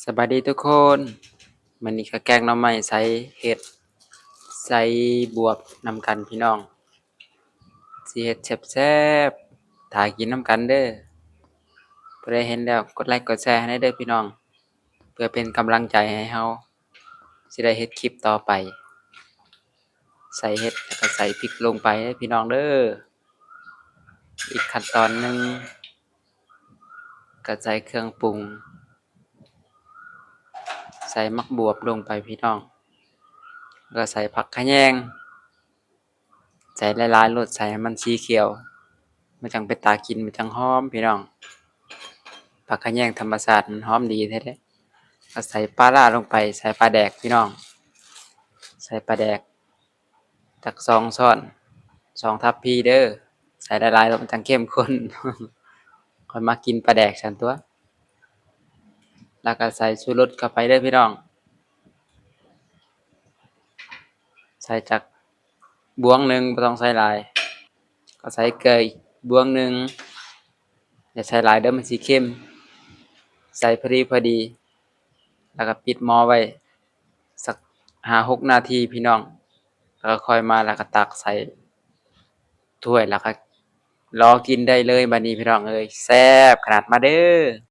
ສະບາຍດີທຸກຄົນ, ມື້ນີ້ກະແກງໜໍ່ໄມ້ໃສ່ເຫັດ ໃສ່ບວບນຳກັນພີ່ນ້ອງ. ຊິເຮັດແຊບໆ ຖ້າກິນນຳກັນເດີ້. ຜູ້ໃດເຫັນແລ້ວກົດໄລກົດແຊໃຫ້ແດ່ເດີ້ພີ່ນ້ອງ, ເພື່ອເປັນກຳລັງໃຈໃຫ້ເຮົາຊິໄດ້ເຮັດຄລິບຕໍ່ໄປ. ໃສ່ເຫັດ ແລ້ວກະໃສ່ພິກລົງໄປເດີ້ພີ່ນ້ອງເດີ້. ອີກຂັ້ນຕອນໜຶ່ງ ກະໃສ່ເຄື່ອງປຸງ ໃສ່ໝາກບວບລົງໄປພີ່ນ້ອງ, ແລ້ວກະໃສ່ຜັກຂະແຍງ ໃສ່ຫຼາຍໆໂລດ ໃສ່ໃຫ້ມັນສີຂຽວ ມັນຈັ່ງເປັນຕາກິນ ມັນຈັ່ງຫອມພີ່ນ້ອງ. ຜັກຂະແຍງທຳມະຊາດມັນຫອມດີແທ້ໆ. ກະໃສ່ປາຮ້າລົງໄປ ໃສ່ປາແດກພີ່ນ້ອງ, ໃສ່ປາແດກ ຈັກສອງຊ້ອນ ສອງທັບພີເດີ້. ໃສ່ຫຼາຍໆແລ້ວມັນຈັ່ງເຂັ້ມຂຸ້ນ, ຂ້ອຍມັກກິນປາແດກຊັ້ນຕົວະ. ແລ້ວກະໃສ່ຊູລົດເຂົ້າໄປເດີ້ພີ່ນ້ອງ, ໃສ່ຈັກບ່ວງໜຶ່ງ ບໍ່ຕ້ອງໃສ່ຫຼາຍ. ກະໃສ່ເກືອອີກບ່ວງໜຶ່ງ, ຢ່າໃສ່ຫຼາຍເດີ້ ມັນຊິເຄັມ. ໃສ່ພໍດີພໍດີ ແລ້ວກະປິດໝໍ້ໄວ້ ສັກຫ້າຫົກນາທີພີ່ນ້ອງ, ແລ້ວກະຄ່ອຍມາ ແລ້ວກະຕັກໃສ່ຖ້ວຍ ແລ້ວກະລໍກິນໄດ້ເລີຍບາດນີ້ພີ່ນ້ອງເອີຍ. ແຊບຂະໜາດ, ມາເດີ້.